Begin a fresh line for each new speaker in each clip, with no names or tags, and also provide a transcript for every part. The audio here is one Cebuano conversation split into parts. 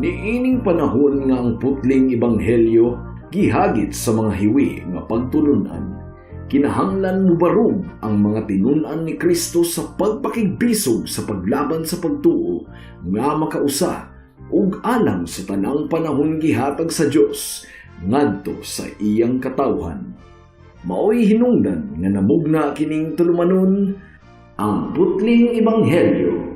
Niining panahon nga ang putling ebanghelyo gihagit sa mga hiwi nga pagtulunan, kinahanglan mubarog ang mga tinun-an ni Kristo sa pagpakigbisog sa paglaban sa pagtuo nga makausa ug alang sa tanang panahon gihatag sa Dios ngadto sa iyang katawhan. Maoy hinungdan nga namugna kining tulumanon, Ang Putling Ebanghelyo.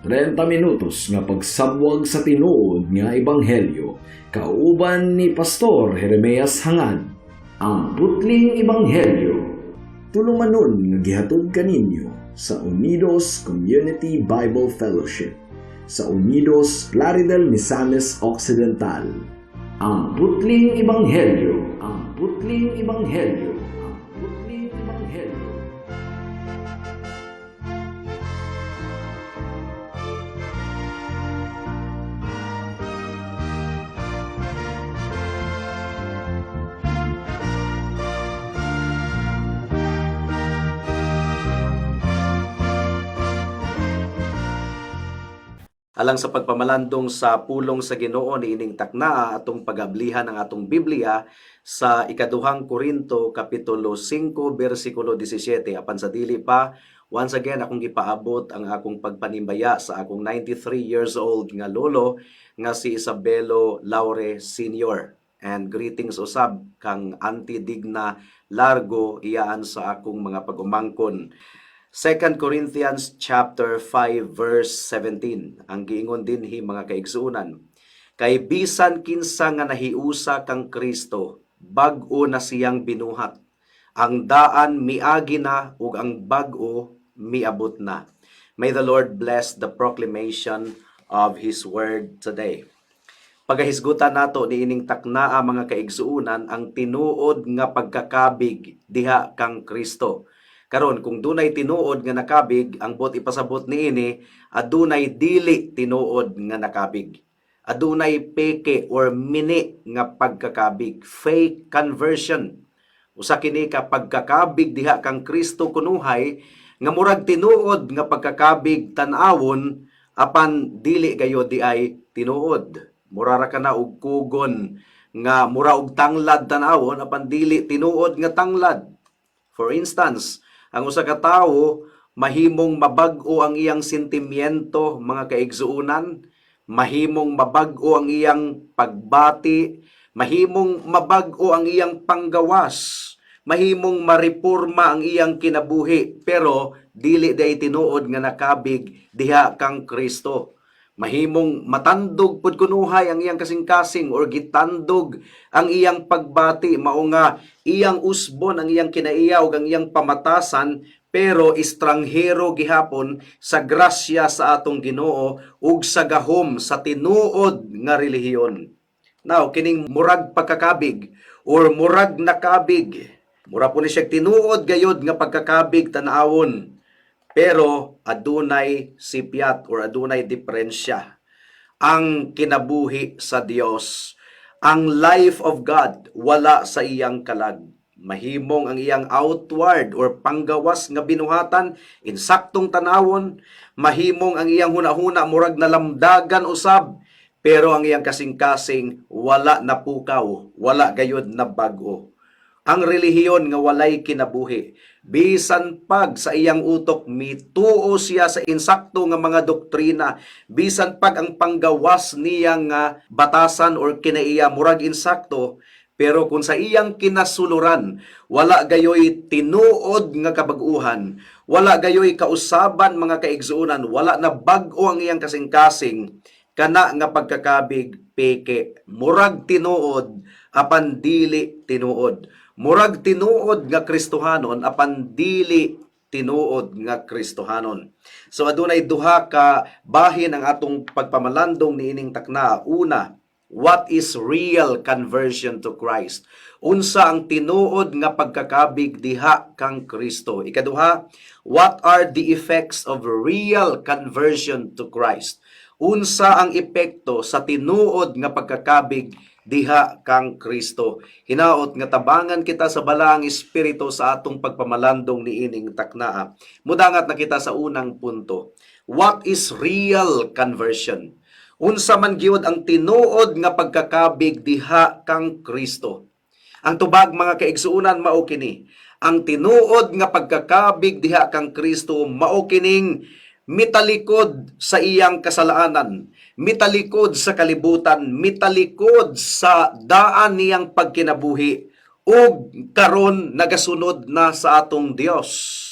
30 minutos nga pagsabwag sa tinuod nga ebanghelyo kauban ni Pastor Jeremias Hangad. Ang Putling Ebanghelyo. Tulumanon nga gihatod kaninyo sa Unidos Community Bible Fellowship sa Unidos, Plaridel, Misamis Occidental. Ang Putling Ebanghelyo. Ang Putling Ebanghelyo. Ang Putling Ebanghelyo.
Alang sa pagpamalandong sa pulong sa Ginoo niining taknaa, atong pagablihan ang atong Biblia sa Ikaduhang Korinto kapitulo 5 bersikulo 17. Apan sa dili pa, once again akong gipaabot ang akong pagpanimbaya sa akong 93 years old nga lolo nga si Isabelo Laure Sr. And greetings usab kang Auntie Digna Largo, iyaan sa akong mga pag-umangkon. 2 Corinthians chapter 5 verse 17 ang giingon dinhi, mga kaigsuonan: "Kay bisan kinsa nga nahiusa kang Kristo, bag-o na siyang binuhat. Ang daan miagi na ug ang bag-o miabot na." May the Lord bless the proclamation of His word today. Pagahisgutan nato niining taknaa, mga kaigsuonan, ang tinuod nga pagkakabig diha kang Kristo. Karon, kung dunay tinuod nga nakabig, ang buot ipasabot niini, adunay dili tinuod nga nakabig. Adunay peke or mini nga pagkakabig, fake conversion. Usa kini ka pagkakabig diha kang Kristo kunuhay nga murag tinuod nga pagkakabig tan-awon, apan dili gayod diay tinuod. Mura ra kana og kugon nga mura og tanglad tan-awon, apan dili tinuod nga tanglad. For instance, ang usa ka tawo mahimong mabag-o ang iyang sentimiento, mga kaigsuonan, mahimong mabag-o ang iyang pagbati, mahimong mabag-o ang iyang panggawas, mahimong mareporma ang iyang kinabuhi, pero dili diay tinuod nga nakabig diha kang Kristo. Mahimong matandog pud kunuhay ang iyang kasing-kasing or gitandog ang iyang pagbati, mao nga iyang usbon ang iyang kinaiya ug ang iyang pamatasan, pero estranghero gihapon sa grasya sa atong Ginoo ug sa gahom sa tinuod nga relihiyon. Now, kining murag pagkakabig or murag nakabig, mura po ni siya tinuod gayod nga pagkakabig tan-awon, pero adunay sipyat or adunay diferensya. Ang kinabuhi sa Dios, ang life of God, wala sa iyang kalag. Mahimong ang iyang outward or panggawas nga binuhatan insaktong tanawon, mahimong ang iyang hunahuna murag nalamdagan usab, pero ang iyang kasing-kasing wala napukaw, wala gayod na bag-o. Ang relihiyon nga walay kinabuhi, bisan pag sa iyang utok mituo siya sa insakto nga mga doktrina, bisan pag ang panggawas niya nga batasan or kinaiya murag insakto, pero kung sa iyang kinasuluran wala gayoy tinuod nga kabag-uhan, wala gayoy kausaban, mga kaigsuonan, wala na bag-o ang iyang kasing-kasing, kana nga pagkakabig peke. Murag tinuod apan dili tinuod. Murag tinuod nga Kristohanon apan dili tinuod nga Kristohanon. So adunay duha ka bahin ang atong pagpamalandong niining takna. Una, what is real conversion to Christ? Unsa ang tinuod nga pagkakabig diha kang Kristo? Ikaduha, what are the effects of real conversion to Christ? Unsa ang epekto sa tinuod nga pagkakabig diha kang Kristo? Hinaot nga tabangan kita sa Balaang Espiritu sa atong pagpamalandong niining taknaa. Mudangat na kita sa unang punto. What is real conversion? Unsa man gyud ang tinuod nga pagkakabig diha kang Kristo? Ang tubag, mga kaigsuonan, mao kini. Ang tinuod nga pagkakabig diha kang Kristo mao kining mitalikod sa iyang kasalanan, mitalikod sa kalibutan, mitalikod sa daan niyang pagkinabuhi ug karon nagasunod na sa atong Dios.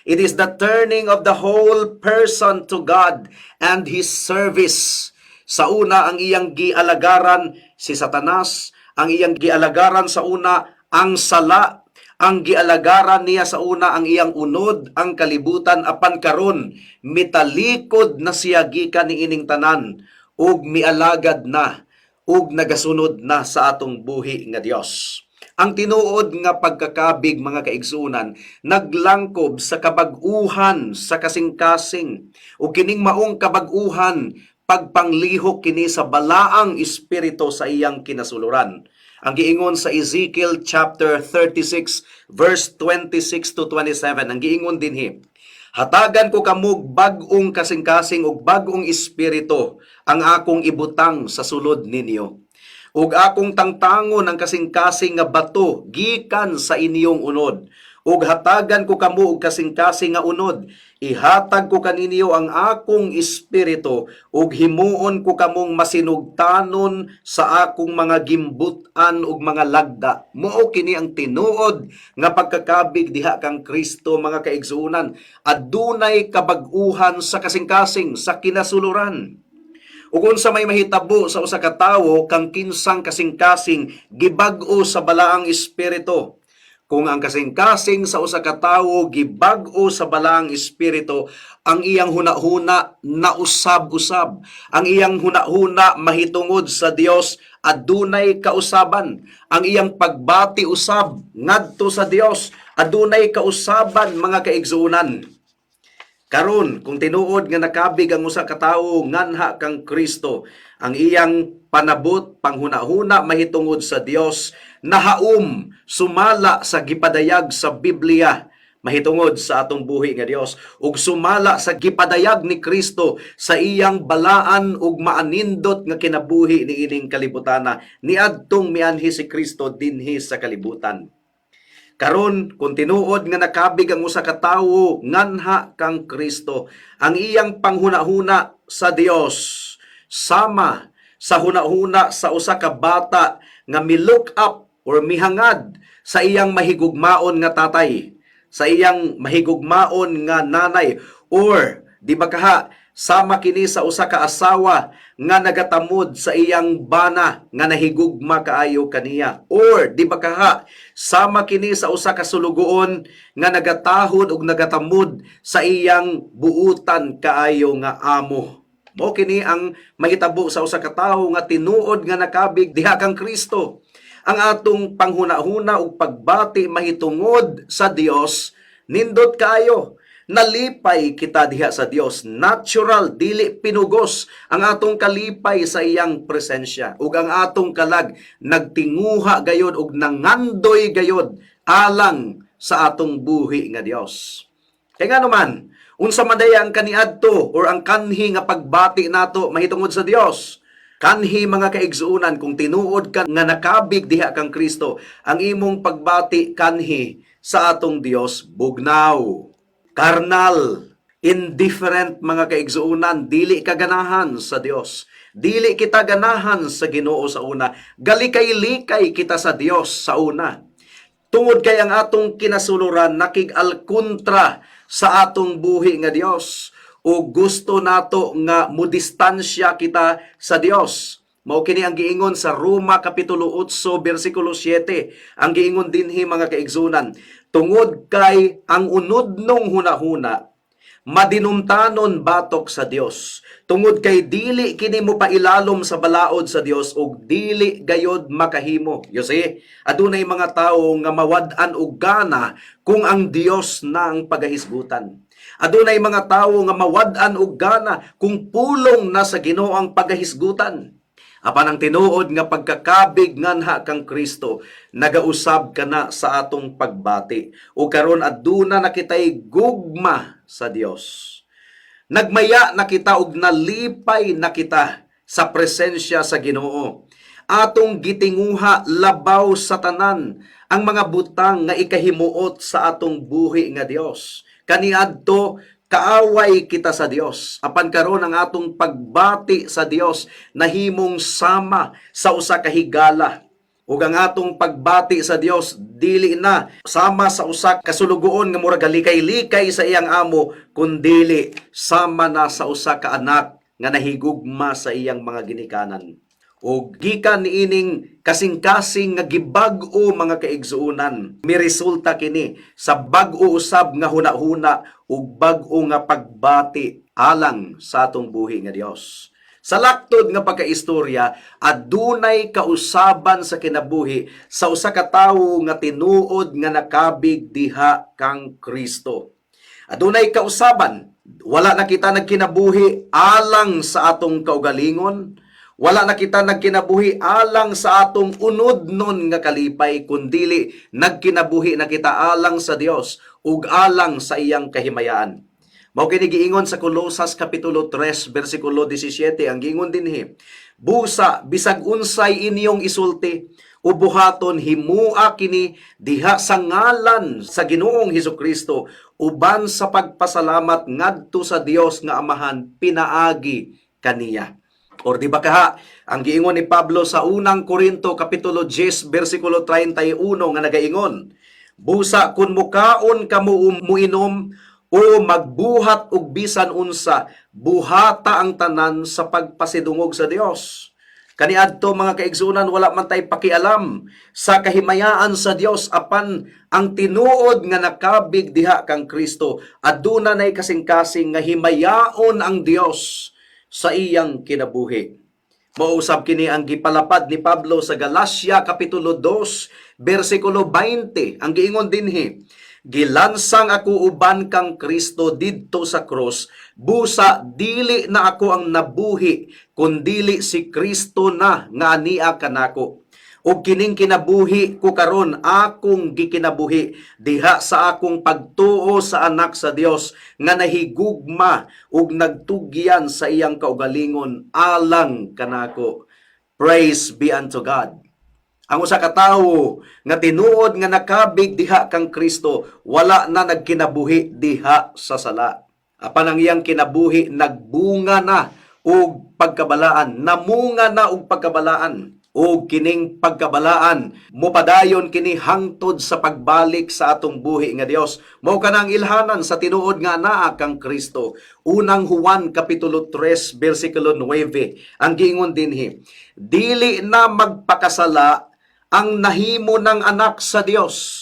It is the turning of the whole person to God and His service. Sa una, ang iyang gialagaran si Satanas, ang iyang gialagaran sa una ang sala, ang gialagaran niya sa una ang iyang unod, ang kalibutan, apan karon mitalikod na siya gikan niining tanan ug mialagad na ug nagasunod na sa atong buhi nga Dios. Ang tinuod nga pagkakabig, mga kaigsuonan, naglangkob sa kabag-uhan sa kasing-kasing, ug kining maong kabag-uhan, pagpanglihok kini sa Balaang Espiritu sa iyang kinasuluran. Ang giingon sa Ezekiel chapter 36 verse 26 to 27, ang giingon dinhi, "Hatagan ko kamog bag-ong kasing-kasing ug bag-ong espiritu ang akong ibutang sa sulod ninyo. Ug akong tangtangon ang kasing-kasing nga bato gikan sa inyong unod. Ug hatagan ko kamo og kasing-kasing nga unod. Ihatag ko kaninyo ang akong espiritu ug himuon ko kamong masinugtanon sa akong mga gimbut-an ug mga lagda." Mao kini ang tinuod nga pagkakabig diha kang Kristo, mga kaigsuonan. Adunay kabag-uhan sa kasing-kasing, sa kinasuluran. Ug unsa may mahitabo sa usa ka tawo kang kinsang kasing-kasing gibag-o sa Balaang Espiritu? Kung ang kasing-kasing sa usa ka tawo gibag-o sa Balaang Espiritu, ang iyang hunahuna nausab-usab. Ang iyang hunahuna mahitungod sa Dios adunay kausaban. Ang iyang pagbati usab ngadto sa Dios adunay kausaban, mga kaigsuonan. Karon, kung tinuod nga nakabig ang usa ka tawo nganha kang Kristo, ang iyang panabot, panghunahuna mahitungod sa Dios nahaom sumala sa gipadayag sa Biblia mahitungod sa atong buhi nga Dios ug sumala sa gipadayag ni Kristo sa iyang balaan ug maanindot nga kinabuhi niining kalibutana niadtong mianhi si Kristo dinhi sa kalibutan. Karon, kung tinuod nga nakabig ang usa ka tawo nganha kang Kristo, ang iyang panghunahuna sa Dios sama sa hunahuna sa usa ka bata nga mi-look up or mihangad sa iyang mahigugmaon nga tatay, sa iyang mahigugmaon nga nanay, or di ba kaha sama kini sa usa ka asawa nga nagatamod sa iyang bana nga nahigugma kaayo kaniya, or di ba kaha sama kini sa usa ka sulugoon nga nagatahod ug nagatamod sa iyang buutan kaayo nga amo. Mao kini ang mahitabo sa usa ka tawo nga tinuod nga nakabig diha kang Kristo. Ang atong panghunahuna ug pagbati mahitungod sa Dios nindot kaayo. Nalipay kita diha sa Dios, natural, dili pinugos ang atong kalipay sa iyang presensya, ug ang atong kalag nagtinguha gayod ug nangandoy gayod alang sa atong buhi nga Dios. Kay ngano man, unsa man diay ang kaniadto or ang kanhi nga pagbati nato mahitungod sa Dios? Kanhi, mga kaigsuonan, kung tinuod ka nga nakabig diha kang Kristo, ang imong pagbati kanhi sa atong Dios bugnaw, carnal, indifferent, mga kaigsuonan, dili ka ganahan sa Dios. Dili kita ganahan sa Ginoo sa una. Galikay-likay kita sa Dios sa una. Tungod kay ang atong kinasuluran nakig-alkontra sa atong buhi nga Dios o gusto nato nga mudistansya kita sa Dios. Mao kini ang giingon sa Roma kapitulo 8 bersikulo 7. Ang giingon dinhi, mga kaigsuonan, tungod kay ang unodnong hunahuna madinumtanon batok sa Dios. Tungod kay dili kini mo pailalom sa balaod sa Dios ug dili gayod makahimo. You see, adunay mga tawo nga mawad-an og gana kung ang Dios na ang pagahisgutan. Adunay mga tawo nga mawad-an og gana kung pulong na sa Ginoo ang pagahisgutan. Apan ang tinuod nga pagkakabig nganha kang Kristo, nagausab ka na sa atong pagbati. O karon aduna na kitay gugma sa Dios. Nagmaya na kita ug nalipay na kita. sa presensya sa Ginoo. Atong gitinguha labaw sa tanan ang mga butang nga ikahimuot sa atong buhi nga Dios. Kaniadto kaaway kita sa Dios. Apan karon, ang atong pagbati sa Dios nahimong sama sa usa ka higala. Ug ang atong pagbati sa Dios dili na sama sa usa ka sulugoon nga murag galikay-likay sa iyang amo, kundili sama na sa usa ka anak nga nahigugma sa iyang mga ginikanan. Ug gikan niining kasing-kasing nga gibag-o, mga kaigsuonan, miresulta kini sa bag-o usab nga hunahuna ug bag-o nga pagbati alang sa atong buhi nga Dios. Sa laktod nga pagkaistorya, adunay kausaban sa kinabuhi sa usa ka tawo nga tinuod nga nakabig diha kang Kristo. Adunay kausaban, wala na kita nagkinabuhi alang sa atong kaugalingon, wala na kita nagkinabuhi alang sa atong unodnon nga kalipay, kundili nagkinabuhi na kita alang sa Dios ug alang sa iyang kahimayaan. Mao kini giingon sa Kolosas kapitulo 3 bersikulo 17. Ang giingon dinhi, "Busa bisag unsay inyong isulti o buhaton, himua kini diha sa ngalan sa Ginoong Hesukristo uban sa pagpasalamat ngadto sa Dios nga Amahan pinaagi kaniya." Or di ba kaha, ang giingon ni Pablo sa Unang Korinto kapitulo 10 bersikulo 31 nga nagaingon, "Busa kun mukaon kamo o muinom o magbuhat og bisan unsa, buhata ang tanan sa pagpasidungog sa Dios." Kaniadto, mga kaigsunan, wala man tay pakialam sa kahimayaan sa Dios, apan ang tinuod nga nakabig diha kang Kristo, aduna nay kasing-kasing nga himayaon ang Dios sa iyang kinabuhi. Mausab kini ang gipalapad ni Pablo sa Galacia kapitulo 2 bersikulo 20. Ang giingon dinhi, "Gilansang ako uban kang Kristo didto sa krus, busa dili na ako ang nabuhi, kundili si Kristo na nga ania kanako. Ug kining kinabuhi ko karon, akong gikinabuhi diha sa akong pagtuo sa Anak sa Dios nga nahigugma ug nagtugyan sa iyang kaugalingon alang kanako." Praise be unto God. Ang usa ka tawo nga tinuod nga nakabig diha kang Kristo, wala na nagkinabuhi diha sa sala. Apan ang iyang kinabuhi nagbunga na og pagkabalaan, namunga na og pagkabalaan. Og kining pagkabalaan mopadayon kini hangtod sa pagbalik sa atong buhi nga Dios. Mao kanang ilhanan sa tinuod nga anaa kang Kristo. Unang Juan kapitulo 3 bersikulo 9. Ang giingon dinhi, "Dili na magpakasala ang nahimo ng anak sa Dios,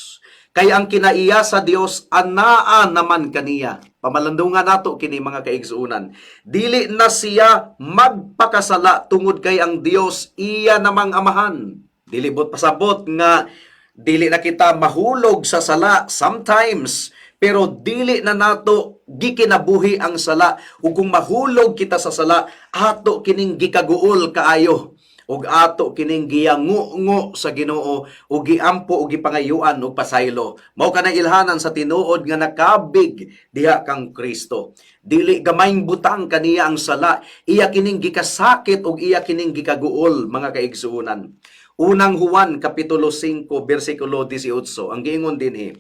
kay ang kinaiya sa Dios anaa naman kaniya." Pamalandungan nato kini, mga kaigsuonan. Dili na siya magpakasala tungod kay ang Dios iya namang amahan. Dili buot pasabot nga dili na kita mahulog sa sala sometimes, pero dili na nato gikinabuhi ang sala, ug kung mahulog kita sa sala, ato kining gikaguol kaayo ug ato kining giyangu-ngo sa Ginoo ug giampo ug gipangayuan og pasaylo. Mao kanang ilhanan sa tinuod nga nakabig diha kang Kristo. Dili gamayng butang kaniya ang sala, iya kining gikasakit ug iya kining gikaguol, mga kaigsuonan. Unang Juan kapitulo 5 bersikulo 18. Ang giingon dinhi,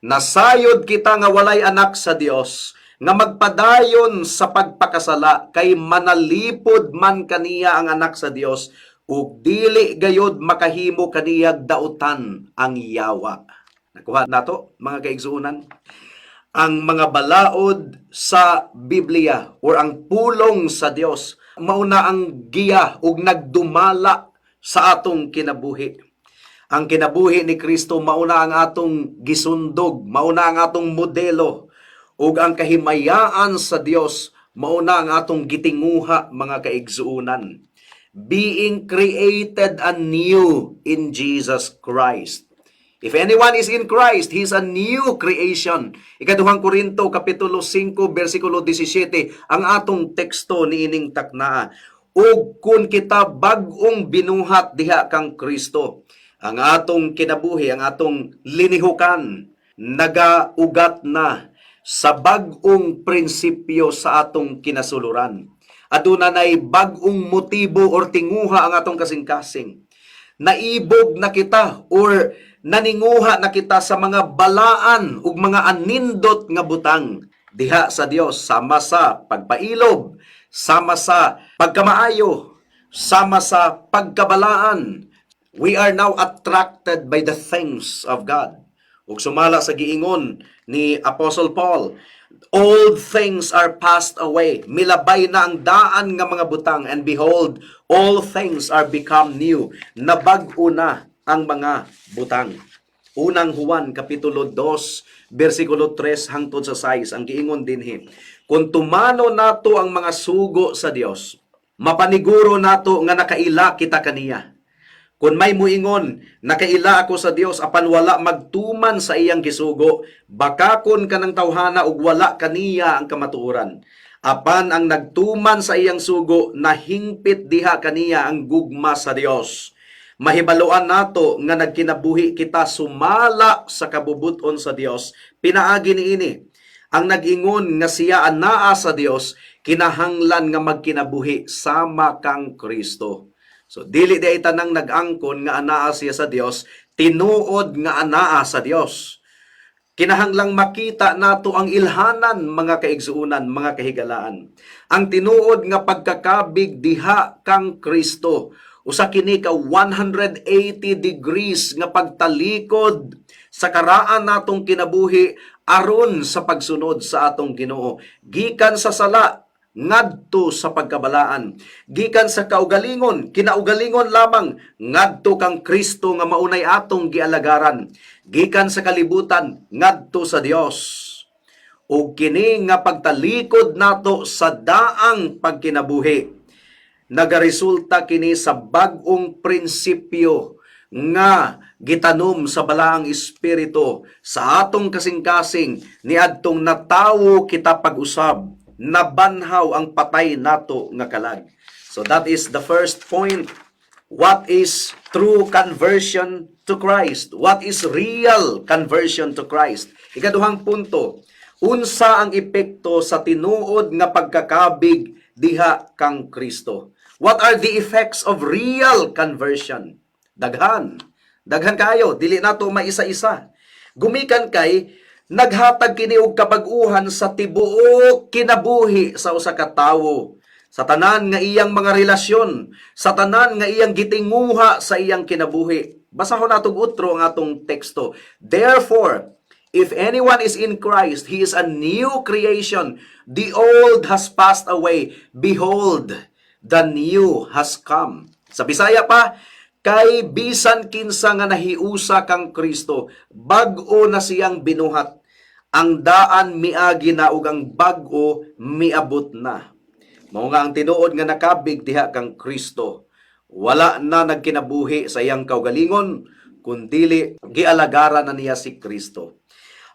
"Nasayod kita nga walay anak sa Dios nga magpadayon sa pagpakasala, kay manalipod man kaniya ang anak sa Dios ug dili gayod makahimo kaniyag dautan ang yawa." Nakuha nato, mga kaigsuonan, ang mga balaod sa Biblia or ang pulong sa Dios mauna ang giya ug nagdumala sa atong kinabuhi. Ang kinabuhi ni Kristo mauna ang atong gisundog, mauna ang atong modelo, ug ang kahimayaan sa Dios mauna ang atong gitinguha, mga kaigsuonan. Being created anew in Jesus Christ. If anyone is in Christ, he is a new creation. Ikaduhang Korinto kapitulo 5 bersikulo 17 ang atong teksto niining taknaa. Ug kun kita bag-ong binuhat diha kang Kristo, ang atong kinabuhi, ang atong linihukan, nagaugat na sa bag-ong prinsipyo sa atong kinasuluran. Aduna nay bag-ong motibo or tinguha ang atong kasing-kasing. Naibog na kita or naninguha na kita sa mga balaan ug mga anindot nga butang diha sa Dios, sama sa pagpailob, sama sa pagkamaayo, sama sa pagkabalaan. We are now attracted by the things of God. Ug sumala sa giingon ni Apostle Paul, "Old things are passed away." Milabay na ang daan nga mga butang, "And behold, all things are become new." Nabag-o na ang mga butang. Unang Juan kapitulo 2 bersikulo 3 hangtod sa 6 ang giingon dinhi. Kung tumano nato ang mga sugo sa Dios, mapaniguro nato nga nakaila kita kaniya. Kung may muingon, "Nakaila ako sa Dios," apan wala magtuman sa iyang gisugo, bakakon kanang tawhana ug wala kaniya ang kamatuoran. Apan ang nagtuman sa iyang sugo, nahingpit diha kaniya ang gugma sa Dios. Mahibaluan nato nga nagkinabuhi kita sumala sa kabubuton sa Dios pinaagi niini. Ang nag-ingon nga siya anaa sa Dios, kinahanglan nga magkinabuhi sama kang Kristo. So dili di ay tanang nag-angkon nga anaa siya sa Dios, tinuod nga anaa sa Dios. Kinahanglang makita nato ang ilhanan, mga kaigsuunan, mga kahigalaan. Ang tinuod nga pagkakabig diha kang Kristo, usa kini ka 180 degrees nga pagtalikod sa karaan natong kinabuhi aron sa pagsunod sa atong Ginoo. Gikan sa sala ngadto sa pagkabalaan. Gikan sa kaugalingon, kinaugalingon lamang, ngadto kang Kristo nga maunay atong gialagaran. Gikan sa kalibutan ngadto sa Dios. Ug kini nga pagtalikod nato sa daang pagkinabuhi, nagaresulta kini sa bag-ong prinsipyo nga gitanom sa Balaang Espiritu sa atong kasing-kasing niadtong natawo kita pag-usab, nabanhaw ang patay nato nga kalag. So that is the first point. What is true conversion to Christ? What is real conversion to Christ? Ikaduhang punto, unsa ang epekto sa tinuod nga pagkakabig diha kang Kristo? What are the effects of real conversion? Daghan. Daghan kayo, dili nato maisa-isa. Gumikan kay naghatag kini og kabag-uhan sa tibuok kinabuhi sa usa ka tawo. Sa tanan nga iyang mga relasyon, sa tanan nga iyang gitinguha sa iyang kinabuhi. Basahon natong utro ang atong teksto. "Therefore, if anyone is in Christ, he is a new creation. The old has passed away. Behold, the new has come." Sa Bisaya pa, "Kay bisan kinsa nga nahiusa kang Kristo, bag-o na siyang binuhat. Ang daan miagi na ug ang bag-o miabot na." Mao nga ang tinuod nga nakabig diha kang Kristo, wala na nagkinabuhi sa iyang kaugalingon, kundili gialagaran na niya si Kristo.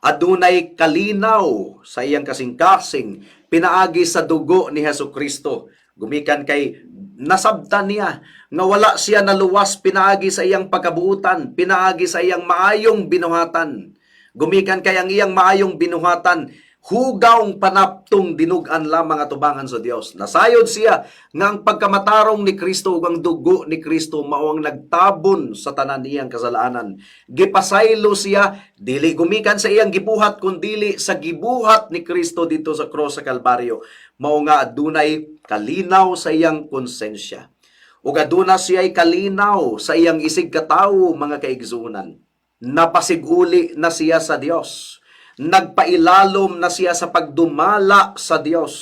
Adunay kalinaw sa iyang kasing-kasing pinaagi sa dugo ni Hesus Kristo. Gumikan kay nasabtan niya nga wala siya naluwas pinaagi sa iyang pagkabuutan, pinaagi sa iyang maayong binuhatan. Gumikan kay ang iyang maayong binuhatan, hugawng panaptong dinug-an lamang atubangan sa Dios. Nasayod siya nga ang pagkamatarong ni Kristo ug ang dugo ni Kristo mao ang nagtabon sa tanan niyang kasalanan. Gipasaylo siya dili gumikan sa iyang gibuhat, kundili sa gibuhat ni Kristo didto sa cross sa Kalbaryo. Mao nga adunay kalinaw sa iyang konsensya. Ug aduna siya'y kalinaw sa iyang isig katawo, mga kaigsuonan. Napasiguli na siya sa Dios. Nagpailalom na siya sa pagdumala sa Dios.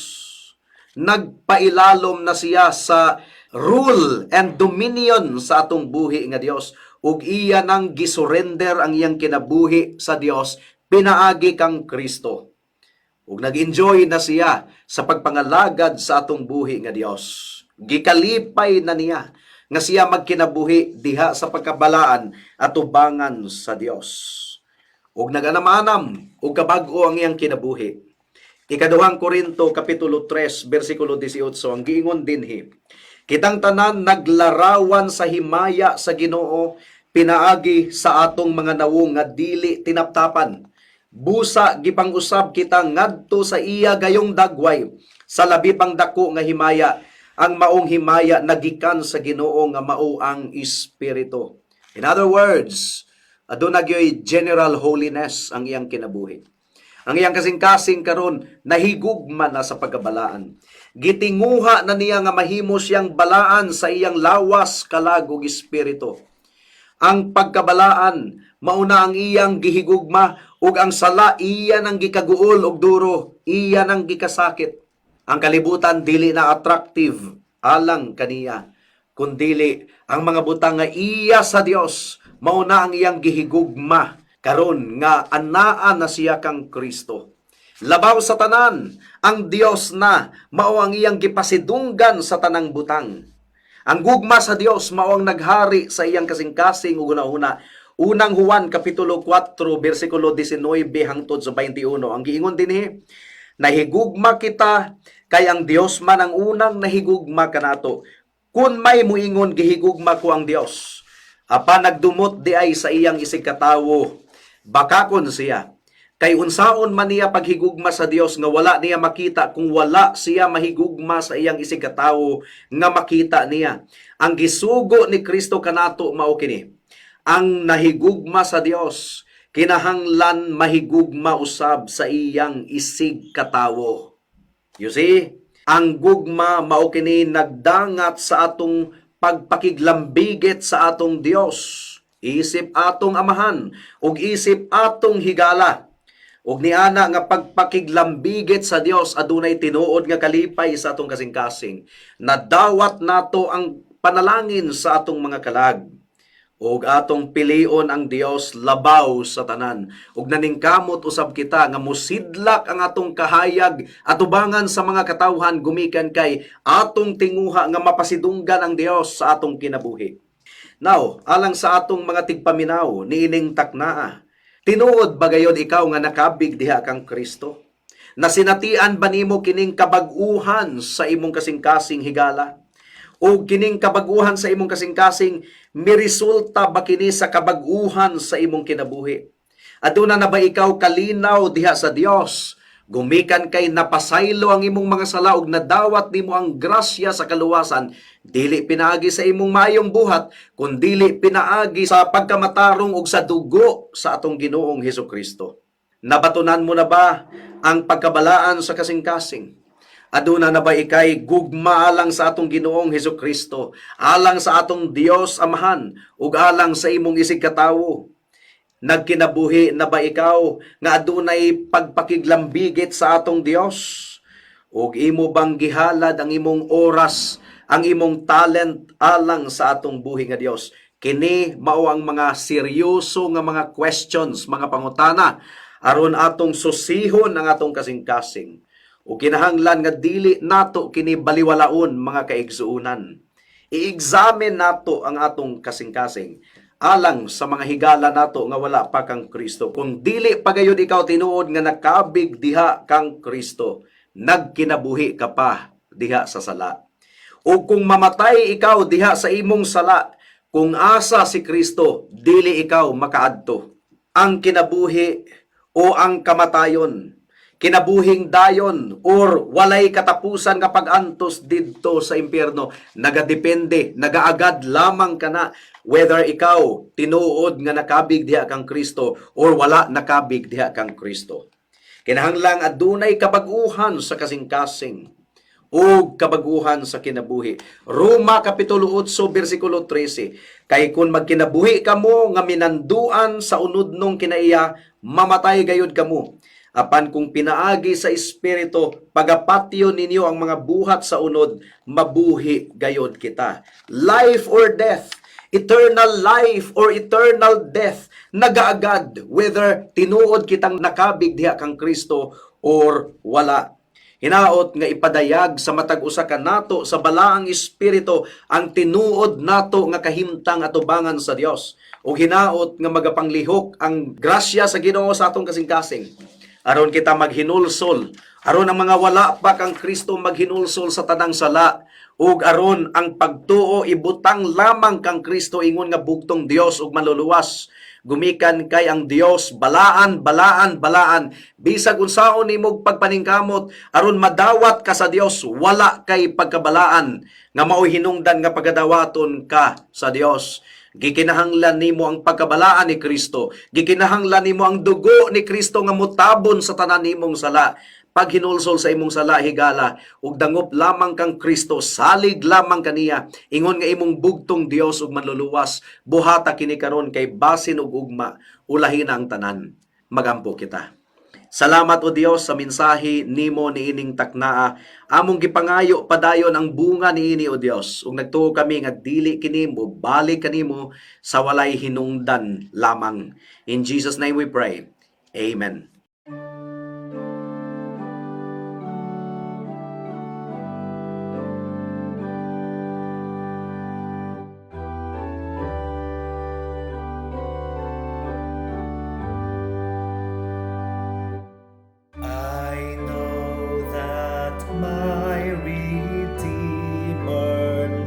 Nagpailalom na siya sa rule and dominion sa atong buhi nga Dios. Ug iya nang gisurrender ang iyang kinabuhi sa Dios pinaagi kang Kristo. Ug nag-enjoy na siya sa pagpangalagad sa atong buhi nga Dios. Gikalipay na niya nga siya magkinabuhi diha sa pagkabalaan atubangan sa Dios. Ug naganam-anam ug kabag-o ang iyang kinabuhi. Ikaduhang Korinto kapitulo 3 bersikulo 18 ang giingon dinhi. "Kitang tanan naglarawan sa himaya sa Ginoo pinaagi sa atong mga nawong nga dili tinaptapan. Busa gipang-usab kita ngadto sa iya gayong dagway sa labi pang dako nga himaya." Ang maong himaya nagikan sa Ginoo nga mao ang Espiritu. In other words, aduna gyoy general holiness ang iyang kinabuhi. Ang iyang kasing-kasing karon nahigugma na sa pagkabalaan. Gitinguha na niya nga mahimo siyang balaan sa iyang lawas, kalag ug espiritu. Ang pagkabalaan mauna ang iyang gihigugma ug ang sala iya nang gikaguol og duro, iya nang gikasakit. Ang kalibutan dili na attractive alang kaniya, kundili ang mga butang nga iya sa Dios mauna ang iyang gihigugma karon nga anaa na siya kang Kristo. Labaw sa tanan, ang Dios na mao ang iyang gipasidunggan sa tanang butang. Ang gugma sa Dios mao ang naghari sa iyang kasing-kasing ug hunahuna. Unang Juan kapitulo 4 bersikulo 19 hangtod sa 21. Ang giingon dinhi, nahigugma kita kay ang Dios man ang unang nahigugma kanato. Kun may muingon, "Gihigugma ko ang Dios," apan nagdumot diay sa iyang isig katawo, bakakon siya. Kay unsaon man niya paghigugma sa Dios nga wala niya makita kung wala siya mahigugma sa iyang isig katawo nga makita niya? Ang gisugo ni Kristo kanato mao kini: ang nahigugma sa Dios kinahanglan mahigugma usab sa iyang isig katawo. You see? Ang gugma mao kini nagdangat sa atong pagpakiglambigit sa atong Dios, isip atong amahan ug isip atong higala. Ug niana nga pagpakiglambigit sa Dios, adunay tinuod nga kalipay sa atong kasing-kasing. Nadawat nato ang panalangin sa atong mga kalag ug atong pilion ang Dios labaw sa tanan. Ug naningkamot usab kita nga musidlak ang atong kahayag atubangan sa mga katawhan gumikan kay atong tinguha nga mapasidunggan ang Dios sa atong kinabuhi. Now, alang sa atong mga tigpaminaw niining taknaa, tinuod ba gayod ikaw nga nakabig diha kang Kristo? Nasinatian ba nimo kining kabag-uhan sa imong kasing-kasing, higala? O kining kabag-uhan sa imong kasing-kasing, miresulta ba kini sa kabag-uhan sa imong kinabuhi? Aduna na ba ikaw kalinaw diha sa Dios gumikan kay napasaylo ang imong mga sala ug nadawat nimo ang grasya sa kaluwasan, dili pinaagi sa imong maayong buhat, kundili pinaagi sa pagkamatarong ug sa dugo sa atong Ginoong Hesus Kristo? Nabatunan mo na ba ang pagkabalaan sa kasing-kasing? Aduna na ba ikay gugma alang sa atong Ginoong Hesus Kristo, alang sa atong Dios Amahan ug alang sa imong isig katawo? Nagkinabuhi na ba ikaw nga adunay pagpakiglambigit sa atong Dios? Ug imo bang gihalad ang imong oras, ang imong talent alang sa atong buhi nga Dios? Kini mao ang mga seryoso nga mga questions, mga pangutana aron atong susihon ang atong kasing-kasing. O kinahanglan nga dili nato kini baliwalaon, mga kaigsuonan. I-examine nato ang atong kasing-kasing alang sa mga higala nato nga wala pa kang Kristo. Kung dili pa gayud ikaw tinuod nga nakabig diha kang Kristo, nagkinabuhi ka pa diha sa sala. O kung mamatay ikaw diha sa imong sala, kung asa si Kristo, dili ikaw makaadto. Ang kinabuhi o ang kamatayon, kinabuhing dayon or walay katapusan nga pag-antos didto sa impyerno, nagadepende, nagaagad lamang kana whether ikaw tinuod nga nakabig diha kang Kristo or wala nakabig diha kang Kristo. Kinahanglang adunay kabag-uhan sa kasing-kasing ug kabaguhan sa kinabuhi. Roma kapitulo 8 bersikulo 13. Kay kung magkinabuhi kamo nga minanduan sa unudnong kinaiya, mamatay gayud kamo. Apan kung pinaagi sa Espiritu, pagapatyon ninyo ang mga buhat sa unod, mabuhi gayod kita. Life or death, eternal life or eternal death, nagaagad whether tinuod kitang nakabig diha kang Kristo or wala. Hinaot nga ipadayag sa matag usa kanato sa balaang espiritu ang tinuod nato nga kahimtang atubangan sa Dios. Ug hinaot nga magapanglihok ang grasya sa Ginoo sa atong kasing-kasing aron kita maghinulsol, aron ang mga wala pa kang Kristo maghinulsol sa tanang sala, ug aron ang pagtuo ibutang lamang kang Kristo ingon nga bugtong Dios ug manluluwas. Gumikan kay ang Dios balaan, balaan, balaan. Bisag unsaon nimog pagpaningkamot aron madawat ka sa Dios, wala kay pagkabalaan nga maoy hinungdan nga pagadawaton ka sa Dios. Gikinahanglan nimo ang pagkabalaan ni Kristo. Gikinahanglan nimo ang dugo ni Kristo nga mutabon sa tanan nimong sala. Paghinulsol sa imong sala, higala, ug dangop lamang kang Kristo, salig lamang kaniya, ingon nga imong bugtong Dios ug manluluwas. Buhata kini karon kay basin ug ugma, ulahi na ang tanan. Magampo kita. Salamat, O Dios, sa mensahe nimo niining taknaa. Among gipangayo padayon ang bunga niini, O Dios. Ug nagtuo kami nga dili kini mo balik kanimo sa walay hinungdan lamang. In Jesus' name we pray. Amen.
I know that my Redeemer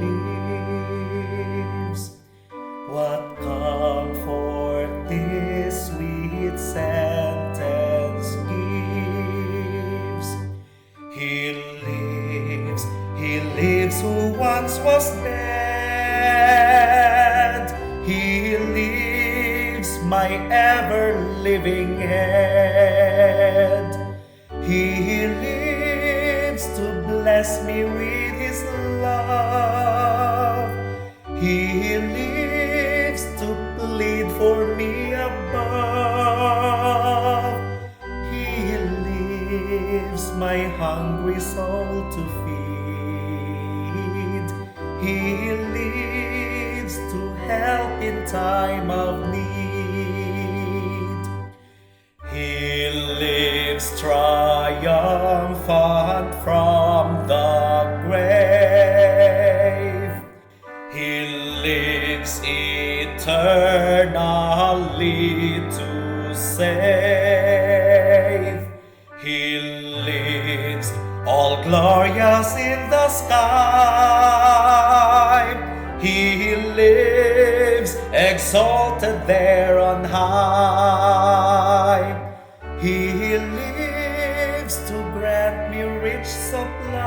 lives. What comfort this sweet sentence gives! He lives who once was dead. He lives, my ever living head. He lives to bless me with his love. He lives to plead for me above. He lives my hungry soul to feed. He lives to help in time of need. He lives triumphant from the grave. He lives eternally to save. He lives all glorious in the sky. He lives exalted there on high. He lives to grant me rich supply.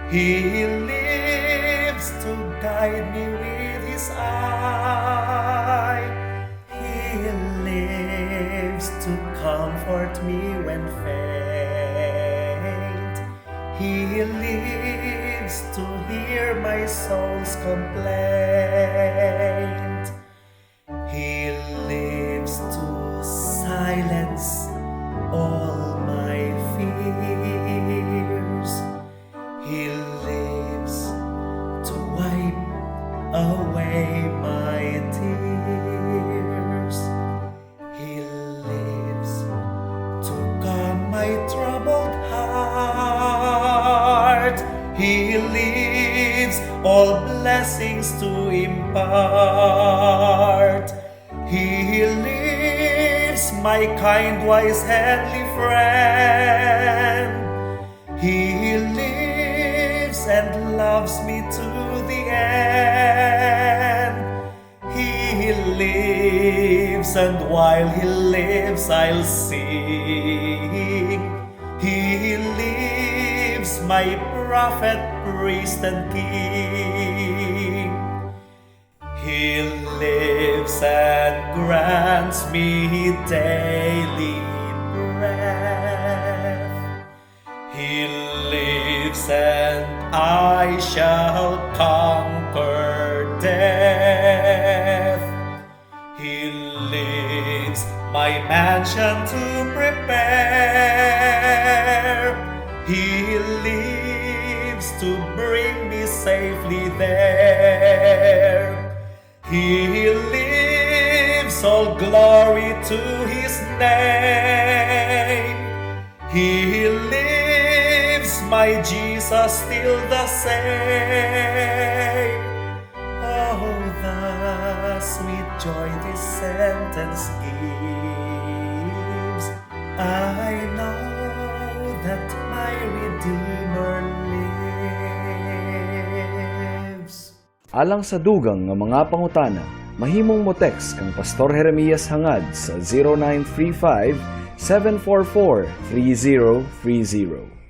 He lives to guide me with his eye. He lives to comfort me when faint. He lives to hear my soul's complaint. He lives to silence all my fears. He lives to wipe away my tears. He lives to calm my troubled heart. He lives all blessings to impart. He lives, my kind, wise, heavenly friend. He lives and loves me to the end. He lives, and while he lives, I'll sing. He lives, my prophet, priest, and king. He lives and grants me daily breath. He lives and I shall conquer death. He lives my mansion to prepare. He lives to bring me safely there. He lives, all glory to his name. He lives, my Jesus, still the same. Oh, the sweet joy this sentence gives. I know that my Redeemer lives.
Alang sa dugang nga mga pangutana, Mahimong mo text kang Pastor Jeremias Hangad sa 0935 744 3030.